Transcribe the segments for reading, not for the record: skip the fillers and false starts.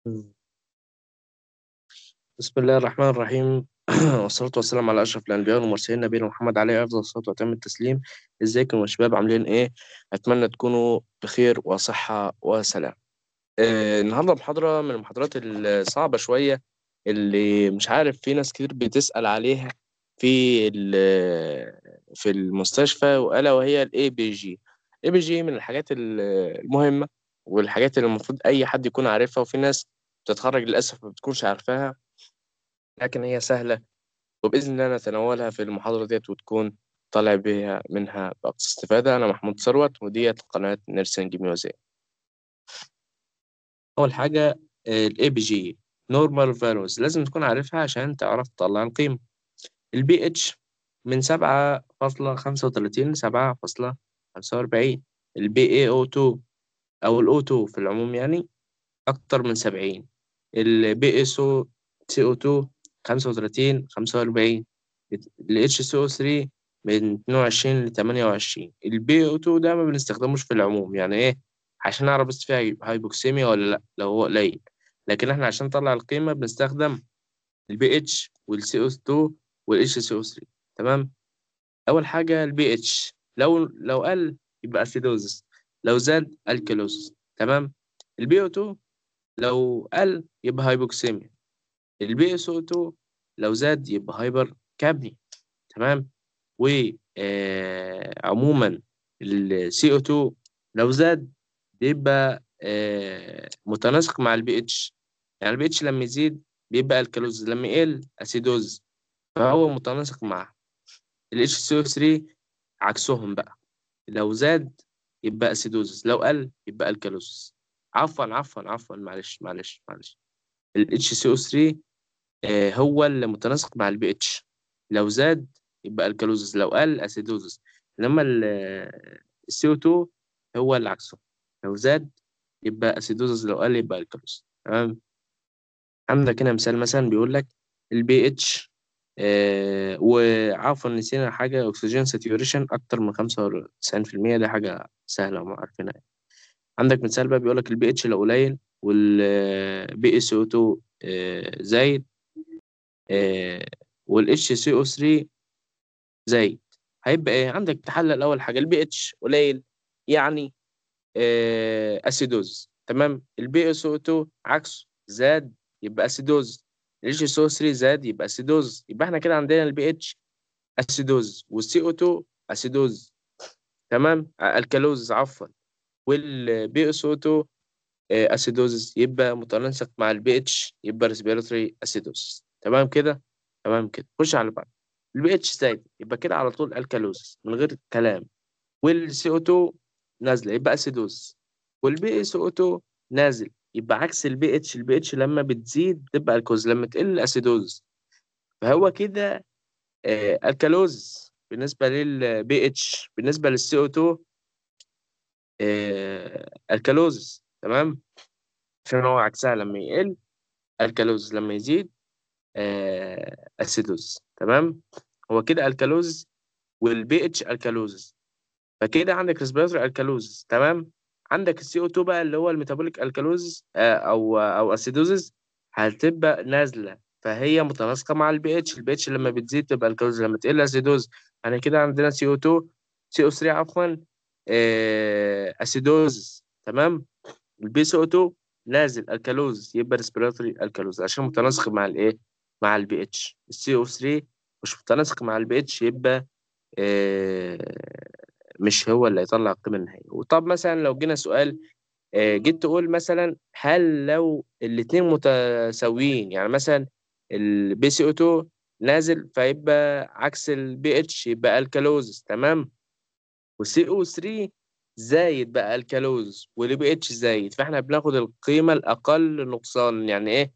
بسم الله الرحمن الرحيم. والصلاة والسلام على أشرف الأنبياء والمرسلين، نبينا محمد عليه أفضل الصلاة وأتم التسليم. ازيكم يا شباب، عاملين إيه؟ أتمنى تكونوا بخير وصحة وسلام. النهاردة محاضرة من المحاضرات الصعبة شوية اللي مش عارف في ناس كتير بتسأل عليها في المستشفى، وألا وهي ال ABG. ABG من الحاجات المهمة والحاجات اللي المفروض أي حد يكون عارفها، وفي ناس بتتخرج للأسف ما بتكونش عارفاها، لكن هي سهلة وبإذن الله نتناولها في المحاضرة ديت وتكون طالع بيها منها بأقصى استفادة. أنا محمود ثروت وديت قناة Nursing Museum. أول حاجة ال ABG Normal Values لازم تكون عارفها عشان تعرف تطلع القيمة. ال pH من 7.35 ل 7.45. ال PaO2 أو ال O2 في العموم يعني أكتر من 70. ال PaCO2 35 45. ال HCO3 من 22 ل 28. ال PaO2 ده ما بنستخدموش في العموم، يعني إيه؟ عشان نعرف بس فيها hypoxemia ولا لأ لو هو قليل، لكن إحنا عشان نطلع القيمة بنستخدم ال pH وال CO2 وال HCO3. تمام؟ أول حاجة ال pH لو قل يبقى acidosis، لو زاد alkalosis. تمام؟ ال PO2 لو قل يبقى hypoxemia، ال PaCO2 لو زاد يبقى hypercapnia. تمام؟ و عموما ال CO2 لو زاد بيبقى متناسق مع ال pH، يعني ال pH لما يزيد بيبقى alkalosis، لما يقل acidosis، فهو متناسق معاه. ال HCO3 عكسهم بقى، لو زاد يبقى acidosis، لو قل يبقى alkalosis. عفوا عفوا عفوا معلش معلش معلش، ال HCO3 هو اللي متناسق مع ال pH، لو زاد يبقى alkalosis، لو قل acidosis. انما ال CO2 هو اللي عكسه، لو زاد يبقى acidosis، لو قل يبقى alkalosis. تمام؟ عندك هنا مثال مثلا بيقول لك ال pH، وعفوا نسينا حاجة، oxygen saturation أكتر من 95%، دي حاجة سهلة وما عارفينها. عندك مثال بقى بيقول لك ال pH لو قليل وال PaCO2 زايد، وال HCO3 زايد، هيبقى إيه؟ عندك تحلل أول حاجة ال pH قليل يعني acidosis. تمام؟ ال PaCO2 عكسه زاد يبقى acidosis، ال HCO3 زاد يبقى acidosis، يبقى احنا كده عندنا ال pH acidosis وال CO2 acidosis. تمام؟ alkalosis عفوا، وال PaCO2 acidosis يبقى متناسق مع ال pH يبقى respiratory acidosis. تمام كده؟ تمام كده. خش على بعض. ال pH زايد يبقى كده على طول alkalosis من غير كلام، وال CO2 نازله يبقى acidosis، وال PaCO2 نازل يبقى عكس ال pH، ال pH لما بتزيد تبقى alkalosis، لما تقل acidosis، فهو كده alkalosis بالنسبه لل pH، بالنسبه لل CO2 alkalosis. تمام؟ عشان هو عكسها، لما يقل alkalosis، لما يزيد acidosis. تمام؟ هو كده alkalosis وال pH alkalosis، فكده عندك respiratory alkalosis. تمام؟ عندك ال CO2 بقى اللي هو ال metabolic alkalosis او acidosis هتبقى نازله، فهي متناسقه مع ال pH، ال pH لما بتزيد تبقى alkalosis، لما تقل acidosis. يعني كده عندنا CO2 CO3 عفوا acidosis. تمام؟ ال PCO2 نازل alkalosis يبقى respiratory alkalosis عشان متناسق مع الايه؟ مع ال pH. ال CO3 مش متناسق مع ال pH يبقى مش هو اللي هيطلع القيمة النهائية. وطب مثلا لو جينا سؤال، جيت تقول مثلا هل لو الاتنين متساويين، يعني مثلا ال PCO2 نازل فيبقى عكس ال pH يبقى alkalosis. تمام؟ وال CO3 زايد بقى alkalosis وال pH زايد، فاحنا بناخد القيمة الأقل نقصان. يعني إيه؟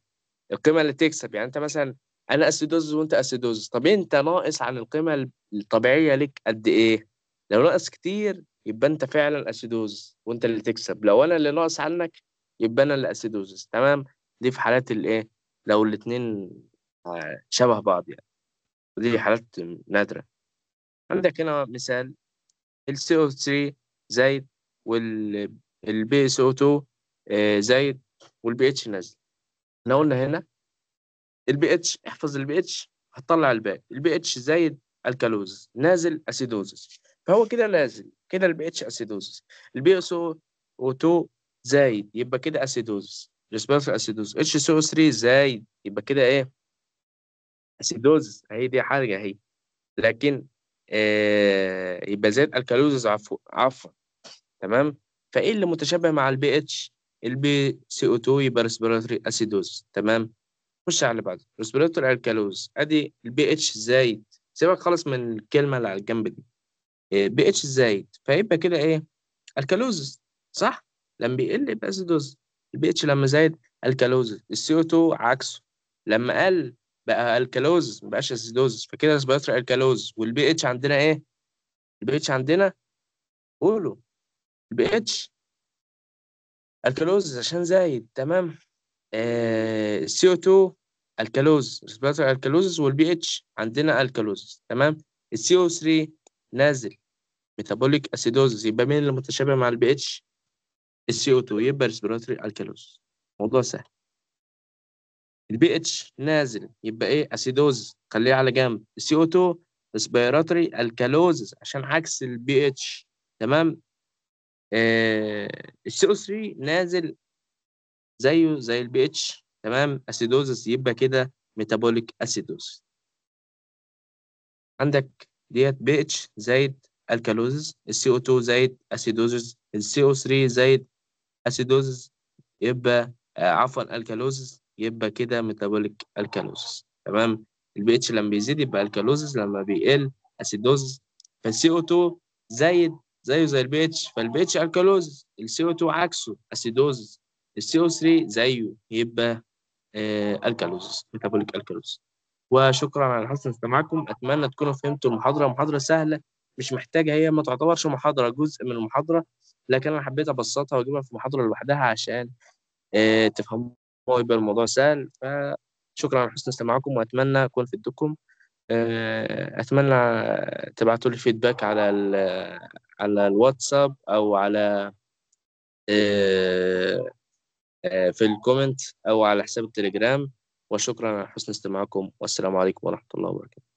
القيمة اللي تكسب. يعني أنت مثلا أنا acidosis وأنت acidosis، طب أنت ناقص عن القيمة الطبيعية لك قد إيه؟ لو ناقص كتير يبقى أنت فعلا acidosis وأنت اللي تكسب، لو أنا اللي ناقص عنك يبقى أنا اللي acidosis. تمام؟ دي في حالات الإيه؟ لو الاتنين شبه بعض يعني، ودي حالات نادرة. عندك هنا مثال ال CO3 زايد وال PaCO2 زايد وال pH نازل. احنا قلنا هنا البي اتش، احفظ البي اتش هتطلع الباقي. البي اتش زايد alkalosis، نازل acidosis، فهو كده نازل كده ال pH acidosis. ال PCO2 زايد يبقى كده acidosis، respiratory acidosis. HCO3 زايد يبقى كده ايه؟ acidosis، اهي دي حاجة اهي. لكن يبقى زايد alkalosis، عفوا تمام. فايه اللي متشابه مع ال pH؟ ال PCO2 يبقى respiratory acidosis. تمام، خش على اللي بعده respiratory alkalosis. ادي البي اتش زايد، سيبك خالص من الكلمة اللي على الجنب دي، بي اتش زايد فيبقى كده ايه؟ alkalosis، صح؟ لما بيقل يبقى acidosis. ال pH لما زايد alkalosis، ال CO2 عكسه لما قل بقى alkalosis ما بقاش acidosis، فكده respiratory alkalosis. وال pH عندنا ايه؟ ال pH عندنا قولوا ال pH alkalosis عشان زايد. تمام، ال CO2 alkalosis، respiratory alkalosis، وال pH عندنا alkalosis. تمام، ال CO3 نازل metabolic acidosis، يبقى مين اللي متشابه مع ال pH؟ ال CO2، يبقى respiratory alkalosis. موضوع سهل. البي اتش نازل يبقى ايه؟ acidosis، خليه على جنب. ال CO2 respiratory alkalosis عشان عكس البي اتش. تمام، ال CO3 نازل زيه زي البي اتش. تمام، acidosis يبقى كده metabolic acidosis. عندك ديت بي اتش زايد alkalosis، ال CO2 زايد acidosis، ال CO3 زايد acidosis يبقى عفوا alkalosis، يبقى كده metabolic alkalosis. تمام، البي اتش لما بيزيد يبقى alkalosis، لما بيقل acidosis. فال CO2 زايد زيه زي ال pH، فال pH alkalosis، ال CO2 عكسه acidosis، ال CO3 زيه يبقى alkalosis، metabolic alkalosis. وشكرا على حسن استماعكم، اتمنى تكونوا فهمتوا المحاضرة. محاضرة سهلة مش محتاجه، هي ما تعتبرش محاضرة، جزء من المحاضرة، لكن انا حبيت ابسطها واجيبها في محاضرة لوحدها عشان تفهموها ويبقى الموضوع سهل. فشكرا على حسن استماعكم، واتمنى اكون فدتكم. اتمنى تبعتوا لي feedback على على الواتساب او على في ال comment او على حساب التليجرام. وشكرا على حسن استماعكم، والسلام عليكم ورحمة الله وبركاته.